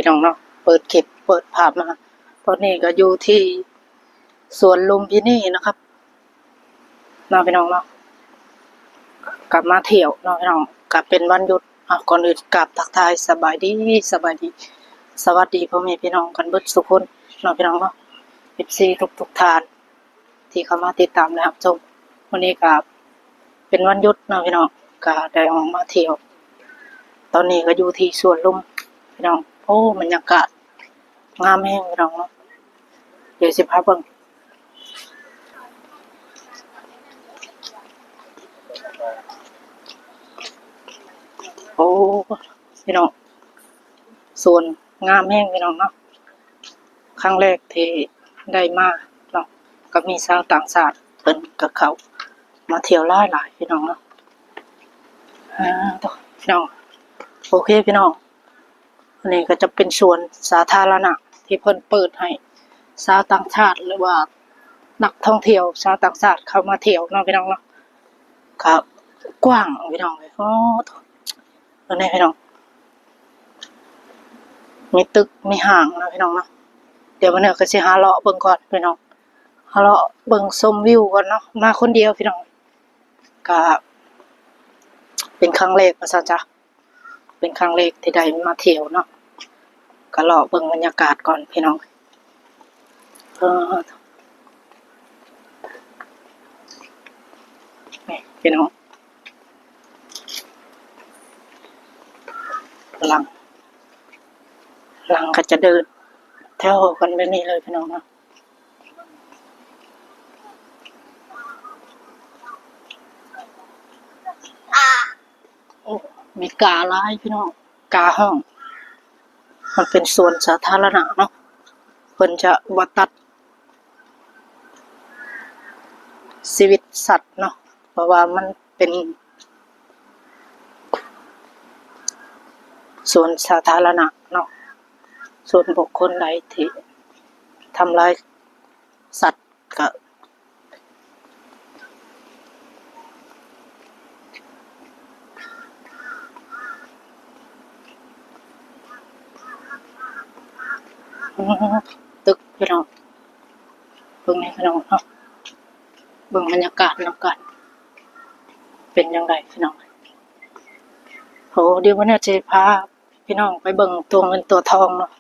ພີ່ນ້ອງເນາະ ເປີດຄລິບເປີດພາບມາ ຕອນນີ້ກໍຢູ່ທີ່ສວນລຸມພິນີນະຄັບ ເນາະພີ່ນ້ອງເນາະ ກັບມາທ່ຽວເນາະພີ່ນ້ອງ ກໍເປັນວັນຢຸດ. ເອົາ ກ່ອນອື່ນກາບທັກທາຍສະບາຍດີ ສະບາຍດີ ສະຫວັດດີພໍ່ແມ່ພີ່ນ້ອງກັນເບິດສູ່ຄົນເນາະພີ່ນ້ອງເນາະ ເອັຟຊີທຸກໆທ່ານ ທີ່ເຂົ້າມາຕິດຕາມ ແລະ ຮັບຊົມ. ມື້ນີ້ກໍເປັນວັນຢຸດເນາະພີ່ນ້ອງ ກໍໄດ້ອອກມາທ່ຽວ. ຕອນນີ້ກໍຢູ່ທີ່ສວນລຸມພີ່ນ້ອງ. ໂອ້ ບັນຍາກາດງາມແຮງພີ່ນ້ອງເນາະ. ດຽວຊິພາເບິ່ງ. ໂອ້ ພີ່ນ້ອງ ສວນງາມແຮງພີ່ນ້ອງເນາະ. ຄັ້ງແລກທີ່ໄດ້ມາເນາະ ກໍມີຊາວຕ່າງຊາດເພິ່ນກໍເຂົ້າມາທ່ຽວຫຼາຍໆ ພີ່ນ້ອງເນາະ. ອ່າ ໂຕ ພີ່ນ້ອງ ໂອເຄພີ່ນ້ອງ ອັນນີ້ກໍຈະເປັນສວນສາທາລະນະທີ່ເພິ່ນເປີດໃຫ້ຊາວຕ່າງຊາດ ຫຼືວ່ານັກທ່ອງທ່ຽວຊາວຕ່າງຊາດເຂົ້າມາທ່ຽວເນາະ ພີ່ນ້ອງເນາະ. ກໍກວ້າງພີ່ນ້ອງເອີຍ ໂອ້ ໂຕ ເບິ່ງແດ່ພີ່ນ້ອງ ມີຕຶກມີຫ້າງເນາະພີ່ນ້ອງເນາະ. ດຽວມື້ນີ້ກໍຊິຫາເລາະເບິ່ງກ່ອນພີ່ນ້ອງ ຫາເລາະເບິ່ງຊົມວິວກ່ອນເນາະ. ມາຄົນດຽວພີ່ນ້ອງ ກະເປັນຄັ້ງແລກວ່າຊັ້ນຊະ ເປັນຄັ້ງແລກທີ່ໄດ້ມາທ່ຽວເນາະ ກະເລາະເບິ່ງບັນຍາກາດກ່ອນພີ່ນ້ອງ. ເອີ ນີ້ພີ່ນ້ອງ ຫຼັງ ຫຼັງກໍຈະເດີນແຖວກັນແບບນີ້ເລີຍພີ່ນ້ອງເນາະ. ໂອ້ ມີກາຫຼາຍພີ່ນ້ອງ ກາຮ້ອງ. ມັນເປັນສວນສາທາລະນະເນາະ ເພິ່ນຈະບໍ່ຕັດຊີວິດສັດເນາະ ເພາະວ່າມັນເປັນສວນສາທາລະນະເນາະ. ສ່ວນບຸກຄົນໃດທີ່ທຳລາຍສັດກໍ ຕຶກພີ່ນ້ອງ ເບິ່ງນີ້ພີ່ນ້ອງເນາະ ເບິ່ງບັນຍາກາດນຳກັນ ເປັນຈັ່ງໃດພີ່ນ້ອງ. ໂຫ ດຽວມື້ນີ້ຊິພາ ພີ່ນ້ອງໄປເບິ່ງຕົວເງິນຕົວທອງເນາະ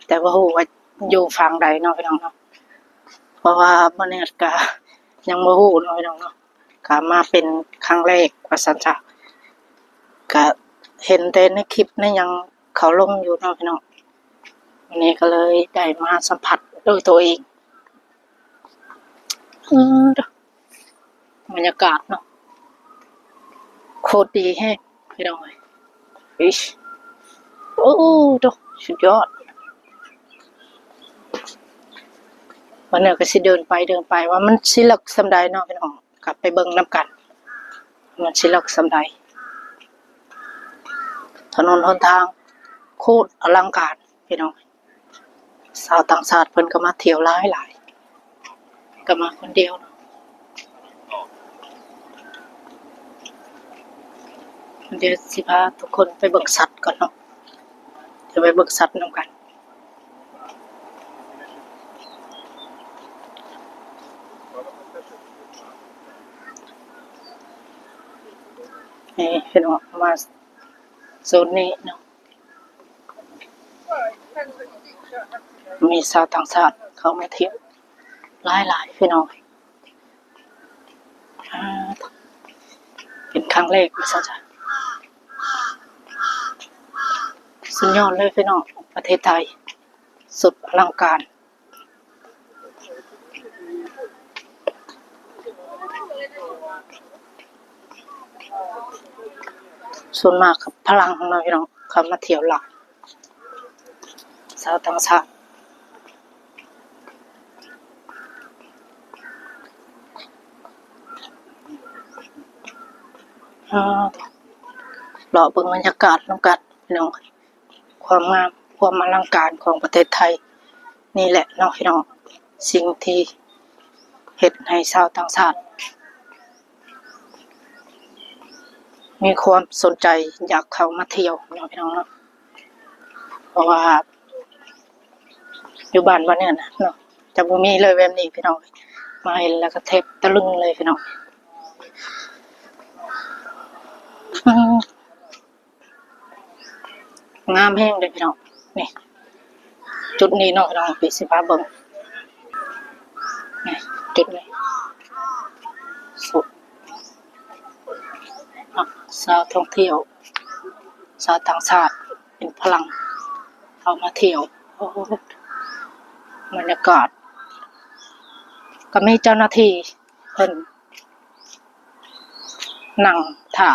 ແຕ່ບໍ່ຮູ້ວ່າຢູ່ຝັ່ງໃດເນາະພີ່ນ້ອງເນາະ ເພາະວ່າບໍ່ແນ່ກໍຍັງບໍ່ຮູ້ເນາະພີ່ນ້ອງເນາະ. ກໍມາເປັນຄັ້ງແລກວ່າຊັ້ນຊະ ກໍເຫັນແຕ່ໃນຄລິບໃນຫຍັງເຂົາລົງຢູ່ເນາະພີ່ນ້ອງ. ວັນນີ້ກໍເລີຍໄດ້ມາສຳຜັດດ້ວຍຕົວເອງ. ເອີ ບັນຍາກາດເນາະ ໂຄດດີແຮງພີ່ນ້ອງເອີຍ. ໂອ້ໂຕ ສຸດຍອດ. ວັນນີ້ກໍຊິເດີນໄປເດີນໄປວ່າມັນຊິເລິກສ່ຳໃດເນາະພີ່ນ້ອງ ກັບໄປເບິ່ງນຳກັນ ມັນຊິເລິກສ່ຳໃດ. ຖະໜົນຫົນທາງໂຄດອະລັງການພີ່ນ້ອງ. ຊາວຕ່າງຊາດເພິ່ນກໍມາທ່ຽວຫຼາຍໆ ກໍມາຄົນດຽວເນາະ. ດຽວຊິພາທຸກຄົນໄປເບິ່ງສັດກ່ອນເນາະ ດຽວໄປເບິ່ງສັດນຳກັນ. ນີ້ພີ່ນ້ອງ ມາໂຊນນີ້ເນາະ ມີຊາວຕ່າງຊາດເຂົ້າມາທ່ຽວຫຼາຍໆ ພີ່ນ້ອງ. ອ່າ ເປັນຄັ້ງແລກວ່າຊັ້ນຊະ. ສຸດຍອດເລີຍພີ່ນ້ອງ ປະເທດໄທ ສຸດອະລັງການ. ສ່ວນມາກກໍຝຣັ່ງເນາະພີ່ນ້ອງ ເຂົ້າມາທ່ຽວຫຼາຍ ຊາວຕ່າງຊາດ. ອ່າ ເລາະເບິ່ງບັນຍາກາດນຳກັນພີ່ນ້ອງ. ຄວາມງາມ ຄວາມອະລັງການຂອງປະເທດໄທນີ້ແຫຼະເນາະພີ່ນ້ອງ ສິ່ງທີ່ເຮັດໃຫ້ຊາວຕ່າງຊາດມີຄວາມສົນໃຈຢາກເຂົ້າມາທ່ຽວເນາະພີ່ນ້ອງເນາະ. ເພາະວ່າ ຢູ່ບ້ານ ບ້ານເຮືອນເນາະ ຈະບໍ່ມີເລີຍແບບນີ້ພີ່ນ້ອງ. ມາເຫັນແລ້ວກໍແທບຕະລຶງເລີຍພີ່ນ້ອງ. ອືມ ງາມແຮງເດ້ພີ່ນ້ອງ. ນີ້ ຈຸດນີ້ເນາະພີ່ນ້ອງ ປີຊິພາເບິ່ງ. ນີ້ ຈຸດນີ້ ສຸດ ນັກ ຊາວທ່ອງທ່ຽວ ຊາວຕ່າງຊາດເປັນຝຣັ່ງເຂົ້າມາທ່ຽວ. ໂອ້ ບັນຍາກາດ ກໍມີເຈົ້າໜ້າທີ່ເພິ່ນ ນັ່ງຖ້າ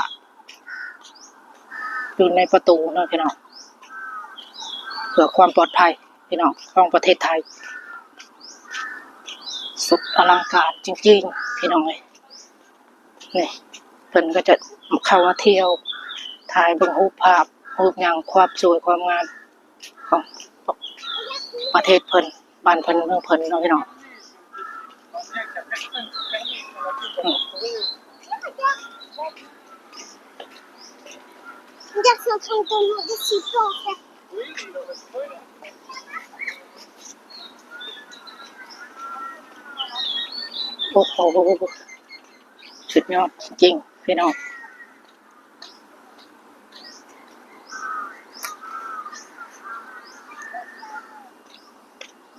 ຢູ່ໃນປະຕູເນາະພີ່ນ້ອງ ເພື່ອຄວາມປອດໄພພີ່ນ້ອງ ຂອງປະເທດໄທ. ສຸດອະລັງການຈິງໆ ພີ່ນ້ອງເອີຍ. ນີ້ ເພິ່ນກໍຈະເຂົ້າມາທ່ຽວ ຖ່າຍເບິ່ງຮູບພາບ ຮູບຫຍັງ ຄວາມສວຍຄວາມງາມ ຂອງປະເທດເພິ່ນ ບ້ານເພິ່ນ ເມືອງເພິ່ນເນາະພີ່ນ້ອງ. ອືມ ໂອ້ໂຫ ສຸດຍອດຈິງໆ ພີ່ນ້ອງ.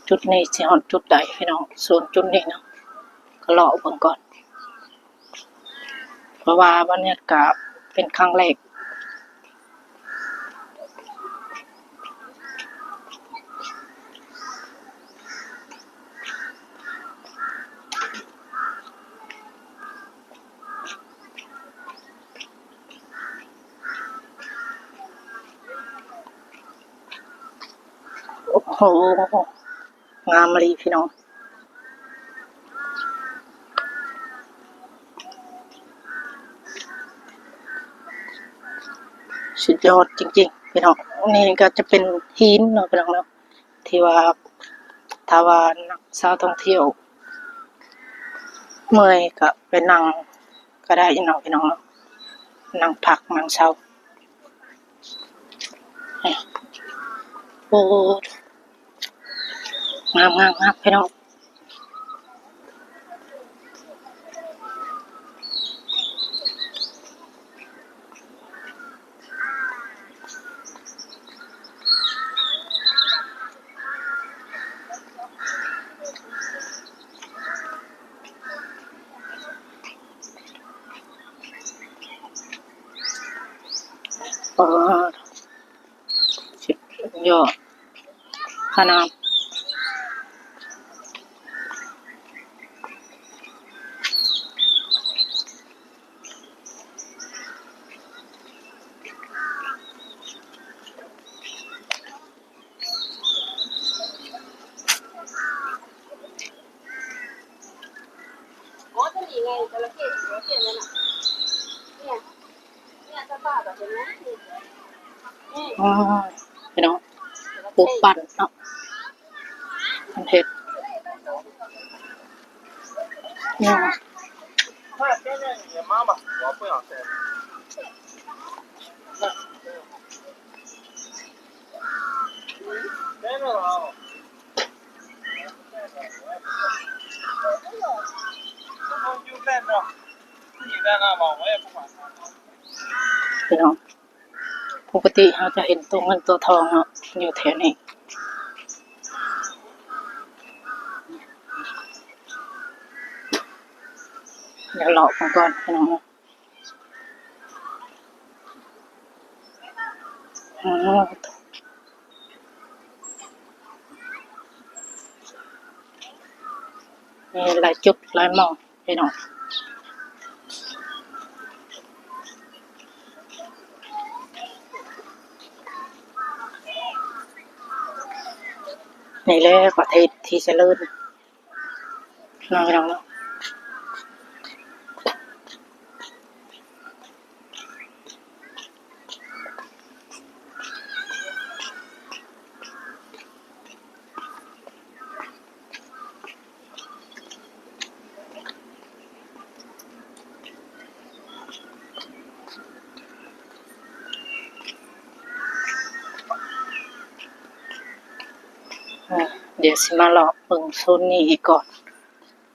ຈຸດນີ້ຊິຮອດຈຸດໃດພີ່ນ້ອງ? ໂຊນຈຸດນີ້ເນາະ ກໍເລາະເບິ່ງກ່ອນ ເພາະວ່າບັນຍາກາດເປັນຄັ້ງແລກ. ໂອ້ໂຫ ງາມອີ່ຫຼີພີ່ນ້ອງ ສຸດຍອດຈິງໆ ພີ່ນ້ອງ. ນີ້ກໍຈະເປັນຫີນເນາະ ພີ່ນ້ອງເນາະ ທີ່ວ່າ ຖ້າວ່ານັກ ຊາວທ່ອງທ່ຽວເມື່ອຍກໍໄປນັ່ງກໍໄດ້ເນາະ ພີ່ນ້ອງເນາະ ນັ່ງພັກນັ່ງເຊົາ. ໂອ້ ງາມໆໆ ພີ່ນ້ອງ. ປາດ ສຸດຍອດຂະໜາດ. ອໍ ຕົວນີ້ໄງ ຈະລະເຂົ້ ຈະລະເຂົ້ນັ້ນນະ ເນຍ ເນຍ ຕາປາກ ເຫັນໄໝ? ອໍ ພີ່ນ້ອງ ປູນປັ້ນເນາະ ເພິ່ນເຮັດ ເນຍ. ພີ່ນ້ອງ ປົກກະຕິເຮົາຈະເຫັນໂຕເງິນໂຕທອງເນາະ ຢູ່ແຖວນີ້ ດຽວເລາະເບິ່ງກ່ອນ ພີ່ນ້ອງເນາະ. ອືມ ມີຫຼາຍຈຸດຫຼາຍໝ່ອງ ພີ່ນ້ອງ ນີ້ແຫຼະປະເທດທີ່ຈະເລີນ. ເນາະ ພີ່ນ້ອງເນາະ. ໂ ດຽວຊິມາເລາະເບິ່ງໂຊນນີ້ອີກກ່ອນ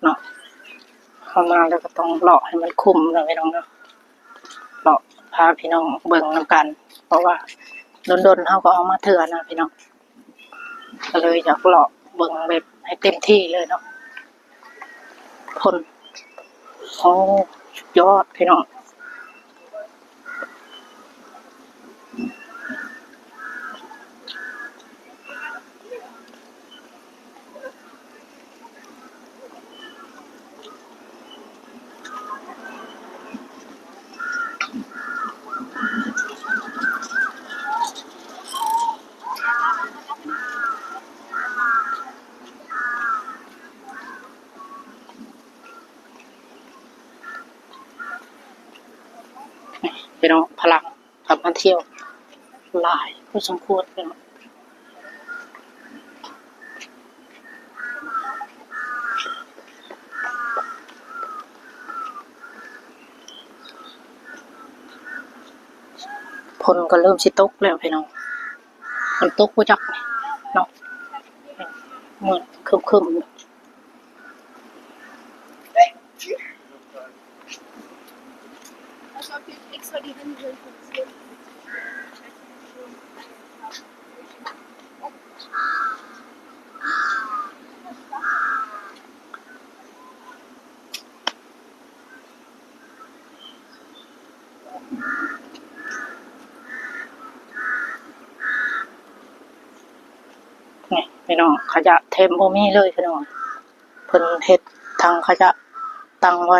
ເນາະ. ເຮົາມາແລ້ວກໍຕ້ອງເລາະໃຫ້ມັນຄຸ້ມເນາະພີ່ນ້ອງເນາະ. ເລາະພາພີ່ນ້ອງເບິ່ງນຳກັນ ເພາະວ່າດົນໆເຮົາກໍອອກມາເທື່ອນະພີ່ນ້ອງ. ກໍເລີຍຢາກເລາະເບິ່ງແບບໃຫ້ເຕັມທີ່ເລີຍເນາະ. ພົນ ໂອ້ ສຸດຍອດພີ່ນ້ອງ. ພີ່ນ້ອງ ພະລັງ ກັບມາທ່ຽວຫຼາຍພໍສົມຄວນພີ່ນ້ອງ. ຝົນກໍເລີ່ມຊິຕົກແລ້ວພີ່ນ້ອງ. ຝົນຕົກບໍ່ຈັກເນາະ ມືດຄຶ້ມໆ.ນີ້ພີ່ນ້ອງ ຂະຫຍະແທບບໍ່ມີເລີຍພີ່ນ້ອງ. ເພິ່ນເຮັດຖັງຂະຫຍະຕັ້ງໄວ້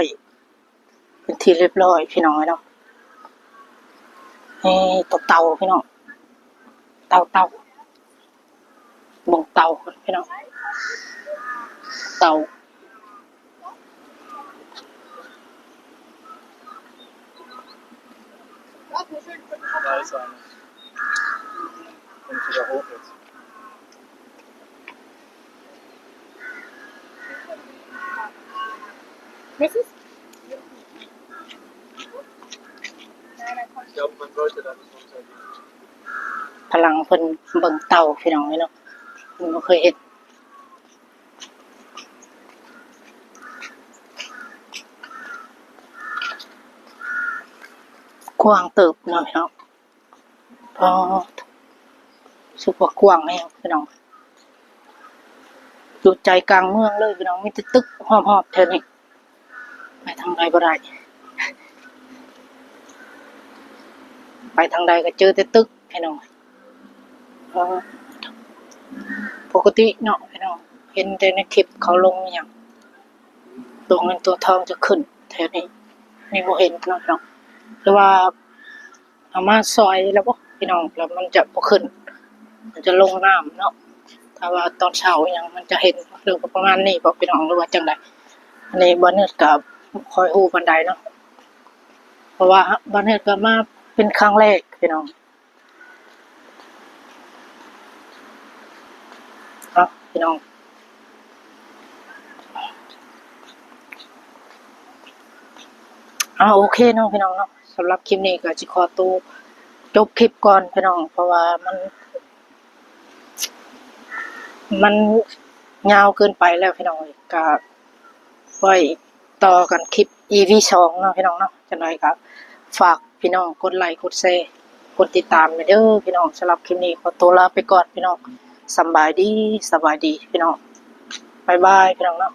ເປັນທີ່ຮຽບຮ້ອຍພີ່ນ້ອງເອີຍເນາະ. ນີ້ຕົວເຕົ່າພີ່ນ້ອງ ເຕົ່າ ເຕົ່າ ເບິ່ງເຕົ່າກ່ອນພີ່ນ້ອງ ເຕົ່າ. Da ist einer. Wenn ich wieder hoch jetzt. Ich glaube, man sollte da nicht runtergehen. ພະລັງເພິ່ນເບິ່ງເຕົ່າພີ່ນ້ອງເອີຍເນາະ ເພິ່ນບໍ່ເຄີຍເຫັນ. ກວ້າງເຕີບເນາະພີ່ນ້ອງ. ອໍ ຮູ້ສຶກວ່າກວ້າງແຮງພີ່ນ້ອງ. ຢູ່ໃຈກາງເມືອງເລີຍພີ່ນ້ອງ ມີແຕ່ຕຶກຮອບໆແຖວນີ້. ໄປທາງໃດບໍ່ໄດ້ ໄປທາງໃດກໍເຈີແຕ່ຕຶກພີ່ນ້ອງ. ອໍ ປົກກະຕິເນາະພີ່ນ້ອງ ເຫັນແຕ່ໃນຄລິບເຂົາລົງອີ່ຫຍັງ ຕົວເງິນຕົວທອງຈະຂຶ້ນແຖວນີ້ ນີ້ບໍ່ເຫັນເນາະພີ່ນ້ອງ. ຫຼືວ່າ ເອົາມາຊ່ອຍແລ້ວບໍ່ພີ່ນ້ອງ ແລ້ວມັນຈະບໍ່ຂຶ້ນ ມັນຈະລົງນ້ຳເນາະ. ຖ້າວ່າຕອນເຊົ້າອີ່ຫຍັງມັນຈະເຫັນ ຫຼືວ່າປະມານນີ້ບໍ່ພີ່ນ້ອງ ຫຼືວ່າຈັ່ງໃດ? ອັນນີ້ບ່າວເນີດກໍບໍ່ຄ່ອຍຮູ້ປານໃດເນາະ ເພາະວ່າບ່າວເນີດກໍມາເປັນຄັ້ງແລກພີ່ນ້ອງ. ເອົາ ພີ່ນ້ອງ ເອົາ ໂອເຄເນາະພີ່ນ້ອງເນາະ. ສຳລັບຄລິບນີ້ກໍຊິຂໍໂຕຈົບຄລິບກ່ອນພີ່ນ້ອງ ເພາະວ່າມັນ ມັນຍາວເກີນໄປແລ້ວພີ່ນ້ອງເອີຍ. ກໍໄວ້ຕໍ່ກັນຄລິບອີພີສອງເນາະພີ່ນ້ອງເນາະ. ຈັ່ງໃດກໍຝາກພີ່ນ້ອງກົດໄລ ກົດແຊ ກົດຕິດຕາມແດ່ເດີພີ່ນ້ອງ. ສຳລັບຄລິບນີ້ຂໍໂຕລາໄປກ່ອນພີ່ນ້ອງ. ສຳບາຍດີ ສະບາຍດີພີ່ນ້ອງ. ບາຍບາຍພີ່ນ້ອງເນາະ.